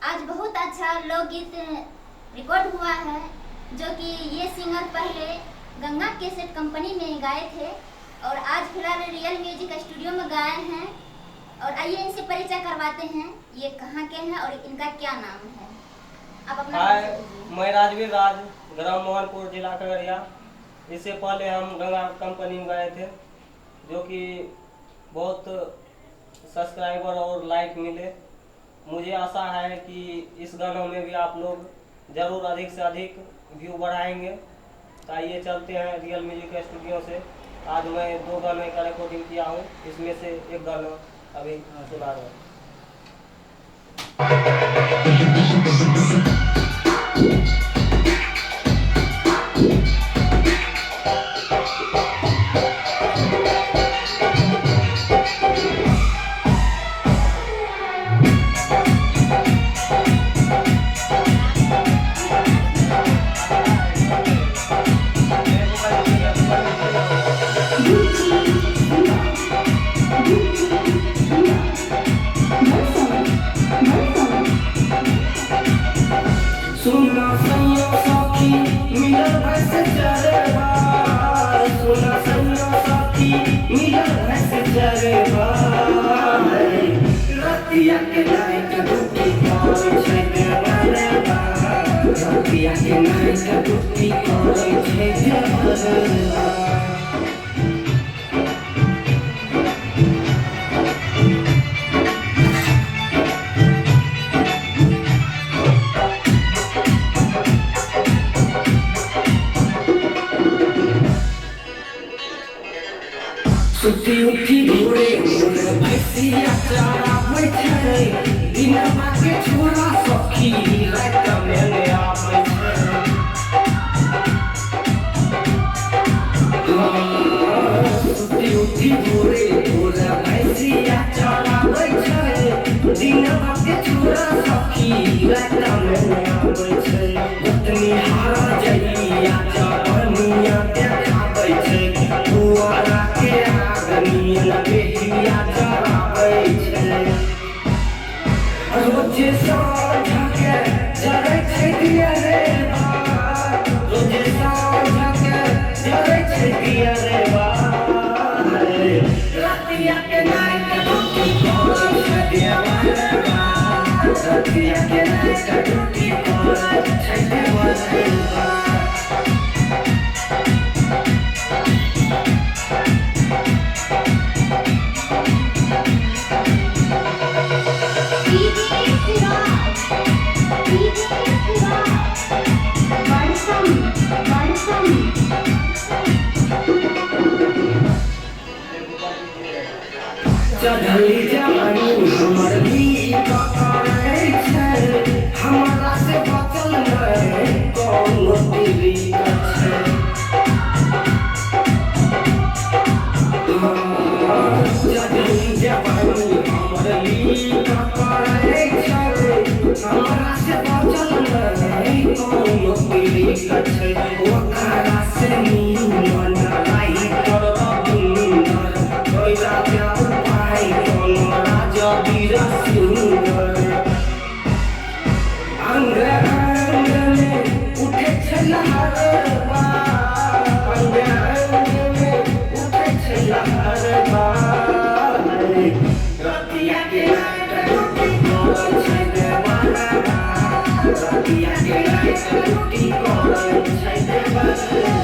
आज बहुत अच्छा लोकगीत रिकॉर्ड हुआ है, जो कि ये सिंगर पहले गंगा कैसेट कंपनी में गाए थे और आज फिलहाल रियल म्यूजिक स्टूडियो में गाए हैं। और आइए इनसे परिचय करवाते हैं, ये कहाँ के हैं और इनका क्या नाम है। आप अपना हाय, परिचय दीजिए। मैं राजवीर राज, ग्राम मोहनपुर, जिला खगड़िया। इससे पहले हम गंगा कंपनी में गए थे, जो कि बहुत सब्सक्राइबर और लाइक मिले। मुझे आशा है कि इस गानों में भी आप लोग ज़रूर अधिक से अधिक व्यू बढ़ाएंगे। तो आइए चलते हैं रियल म्यूजिक स्टूडियो से। आज मैं 2 गाने का रिकॉर्डिंग किया हूँ, इसमें से एक गाना अभी सुना रहा हूँ। सुना सैया सखी मिलल भैंस चरेबा, सुना सैया सखी मिलल भैंस चरेबा। रतिया के नाइट ड्यूटी करै छै देवरबा, रतिया के नाइट ड्यूटी करै छै देवरबा। सुती उठी भोरे भोरे भैंसिया चराबै छै, दिनवा के छोरा सखी राति में ने आबै छै। सुती उठी भोरे भोरे भैंसिया चराबै छै, दिनवा के छोरा सखी राति में ने आबै छै। पत्नी हारा जइया जवनिया देखाबै छै, पुआरा के आग नियन बेहिया जराबै छै। रोजे साँझ के जरै छै दिया रे बा, रोजे साँझ के जरै छै दिया रे बा। रतिया के नाइट ड्यूटी करै छै देवरबा, रतिया के नाइट ड्यूटी करै छै देवरबा। DJ Siraj, DJ Siraj, Barsam, Barsam. चढ़ली जवानी हमर लीक करै छै, हमरा से बचल नै कोनो तरीक छै। चढ़ली जवानी हमर लीक करै छै, हमरा से बचल नै कोनो तरीक छै। ओकरा से निमन राइटर रविंदर, कैला के उपाय कोनो राजवीर सिंगर। अंग अंग में उठै छै लहरबा, अंग अंग में उठै छै लहरबा। रतिया के नाइट ड्यूटी करै छै देवरबा, रतिया के नाइट ड्यूटी करै छै देवरबा।